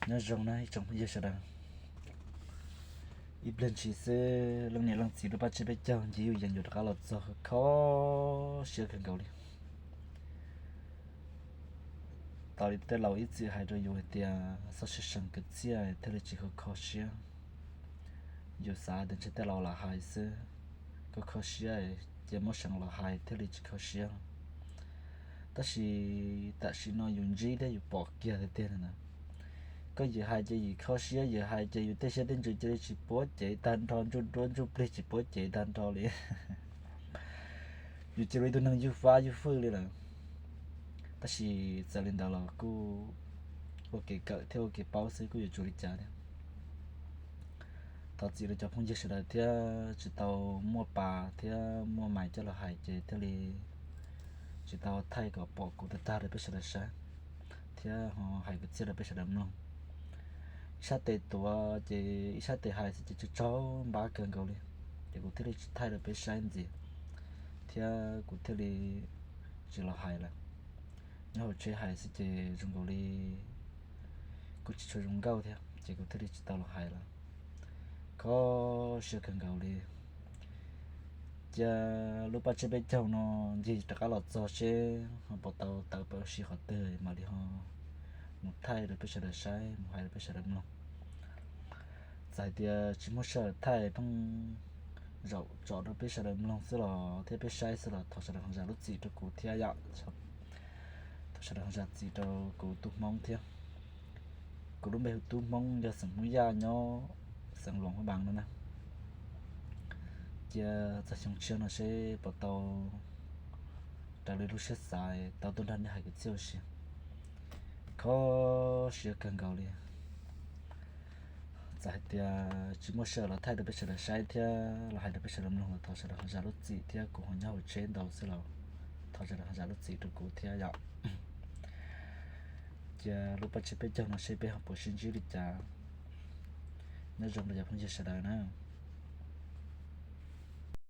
Nyob zoo na ib tsoom phooj ywg sawv daws. Ib pliag ntshis xwb leej niam leej txiv lub paj tsib peb caug ncig yuj yees yuav rov qab los txog kho siab kawg nkaus li. Tas li tej laus ib txwm hais rau yus hais tias txhob sib seem kwv txhiaj thiaj li tsis kho kho siab. Yus xav tias ntshe tej laus lam hais xwb, kho kho siab ces muab seem los hais thiaj li tsis kho siab. Tab sis tam sim no yus ntsib thiab yus pom kiag tiag tiag na, koj yim hais ces yim kho siab, yim hais ces yus tej siab tej ntsws cia li tsis puab cev tag nrho, ntsuj duab ntsuj plig tsis puab cev tag nrho li. Yus cia li ua ib tug neeg yug fab yug fwj li lawm. Tab sis txawm li ntawd los kuj ua kev kawm thiab ua kev paub xwb, kuj yuav tsum li cas thiab. Thov txim rau cov phooj ywg sawv daws thiab tsis tau muaj pas thiab muaj mais coj los hais ces thiaj li tsis tau thaij kom pom kuv tag tag rau peb sawv daws saib thiab ho hais kwv txhiaj rau peb sawv daws mloog. Ib sab tes tuav ces ib sab tes hais xwb ces tsaug tsaug npab kawg nkaus li, ces kuv thiaj li tsis thaij rau peb saib ntxiv thiab kuv thiaj li tsis los hais lawm. Nyob hauv tsheb hais xwb ces zoo nkaus li kuj tsis tshua zoo nkauj thiab ces kuv thiaj li tsis tau los hais lawm. Kho siab kawg nkaus li. Cia lub paj tsib peb caug no ncig rov qab los txog seb ho puas tau tawm plaws ua si qhov twg mam li ho mus thaij rau peb sawv daws saib, mus hais rau peb sawv daws mloog. Txawm hais tias tsis muaj sij hawm thaij pheej zaum tsom rau peb sawv daws mloog xwb los thiab peb saib xwb los thov sawv daws ho zam lub txim rau kuv thiab yom. Thov sawv daws ho zam txim rau kuv Tub Hmoob thiab. Kuv lub npe hu Tub Hmoob, yog xeem Hmoob Yaj, nyob xeev Luam Phaj Npaas no na. Cia txog xyoo tshiab no seb puas tau raws li lub siab xav tau tuaj nrog nej hais kwv txhiaj ua si. Kho siab kawg nkaus li. Txawm hais tias tsis muaj sij hawm los thaij rau peb sawv daws saib thiab los hais rau peb sawv daws mloog los thov sawv daws ho zam lub txim thiab kuv ho nyob hauv tsheb ntau xwb los thov sawv daws ho zam lub txim rau kuv thiab yom. Cia lub paj tsib peb caug no seb peb ho puas sib ntsib li cas. Nyob zoo rau cov phooj ywg sawv daws na.